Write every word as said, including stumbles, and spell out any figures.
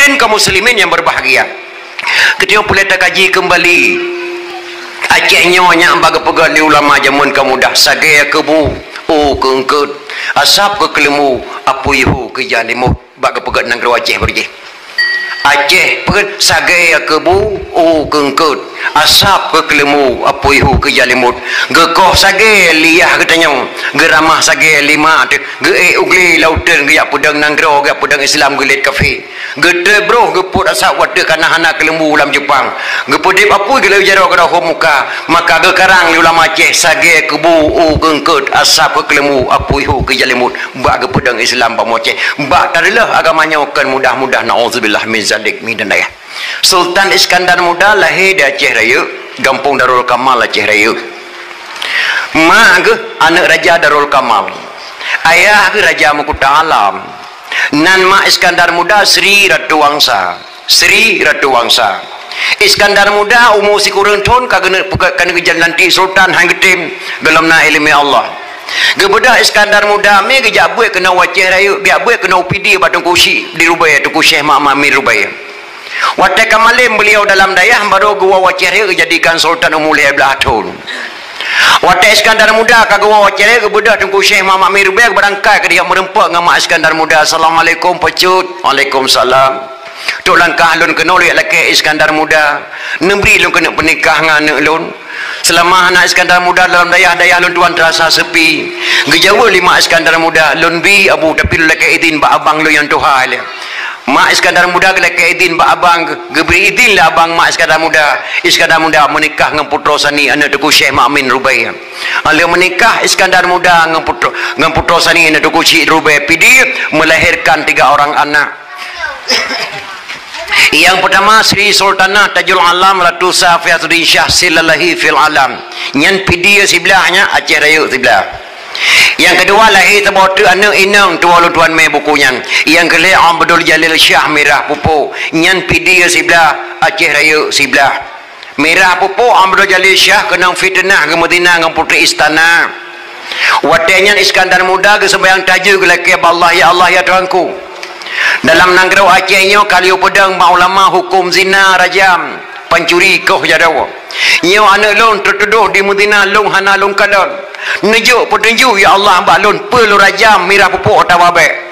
Kaum muslimin yang berbahagia, keudroe peureulée takaji keumbali. Aceh nyoe nyan bak geupeugah lé ulama jameun ka mudah, sagai keu bu, u keu eungkôt, asab keu keuleumbu, apui hu keu jalimot. Bak geupeugah nanggroe Aceh beurijih. Aceh peuet sagai keu bu, u keu eungkôt, asab keu keuleumbu, apui hu keu jalimot. Geukoh sagai lé yah geutanyoe, geuramah sagai lé mak teuh, geuék u glé lam uteuen geujak peudong nanggroe, geujak peudong Islam geulet kafé. Geutrép broh geupôt asab watée ka na hana keuleumbu lam cupang. Geupeudeb apui geulheueh jaroe keudroe muka, maka geukarang lé ulama Aceh sagai keu bu, u keu eungkôt, asab keu keuleumbu, apui hu keu jalimot. Bak geupeudong Islam bak Aceh, bak tareuleuh agama nyoe kon mudah-mudah, naudzubillah min zalik, min dayah. Sultan Iskandar Muda lahé di Aceh Rayeuk, gampông Darul Kamal, Aceh Rayeuk. Mak geuh aneuëk Raja Darul Kamal, ayah geuh Raja Meukuta Alam. Nan mak Iskandar Muda Sri Ratu Wangsa. Sri Ratu Wangsa. Iskandar Muda umu sikureueng thon ka geuneuk, ka geuneuk geujalanti sultan, han geutem, gohlom na iéleumé Allah. Geubeudôh Iskandar Muda mé geujak beuet keunoe u Aceh Rayeuk, geujak beuet keunoe u Pidie bak Teungku Chik di Rubée, Teungku Syekh Muhammad Amin Rubée. Watée ka malem beuliau dalam dayah, barô geuwoe u Aceh Rayeuk geujadikan sultan umu lhée blaih thon. Watée Iskandar Muda ka geuwoe u Aceh Rayeuk, geubeudôh Teungku Syekh Muhammad Amin Rubée geubeurangkat keudéh meureumpok ngon mak Iskandar Muda. "Assalamualaikum, Peucut." "Waalaikumsalam." "Trok langkah lôn keunoe lôn jak lakée Iskandar Muda. Neubri lôn keuneuk peunikah ngon aneuëk lôn. Seulama hana Iskandar Muda dalam dayah, dayah lôn tuan teurasa seupi." Geujaweueb lé mak Iskandar Muda, "Lôn bi, Abu, tapi lôn lakée idhin bak abang lôn nyang tuha ilée." Mak Iskandar Muda geulakée idhin bak abang, geubri idhin lé abang mak Iskandar Muda. Iskandar Muda meunikah ngon Putroe Sani, aneuëk Teungku Syekh Muhammad Amin Rubée. Lheueh meunikah Iskandar Muda ngon Putroe, ngon Putroe Sani, aneuëk Teungku Chik Rubée Pidie, melahirkan tiga orang anak. Nyang peurtama Sri Sultanah Tajul Alam Ratu Safiatuddin Syah Silalahi fil Alam. Nyan Pidie siblaih nyan, Aceh Rayeuk siblaih. Nyang keudua lahé saboh teuk aneuëk inong, tuwoe lôn tuan mé buku nyan. Nyang keulhée Abdul Jalil Syah Mirah Pupuk. Nyan Pidie siblaih, Aceh Rayeuk siblaih. Mirah Pupuk, Abdul Jalil Syah keunong fiteunah, geumeuzina ngon putri istana. Watée nyan Iskandar Muda geuseumbahyang tahajud, geulakée bak Allah, "Ya Allah, ya Tuhanku, dalam nanggroe Aceh nyoe ka lheueh peudong bak ulama huköm zina, rajam, pancuri, koh jaroe. Nyoe aneuëk lôn teutudoh jimeuzina, lôn hana lôn kalon. Neujok peutunjuk, ya Allah, bak lôn, peue lôn rajam, Mirah Pupuk atawa bék?"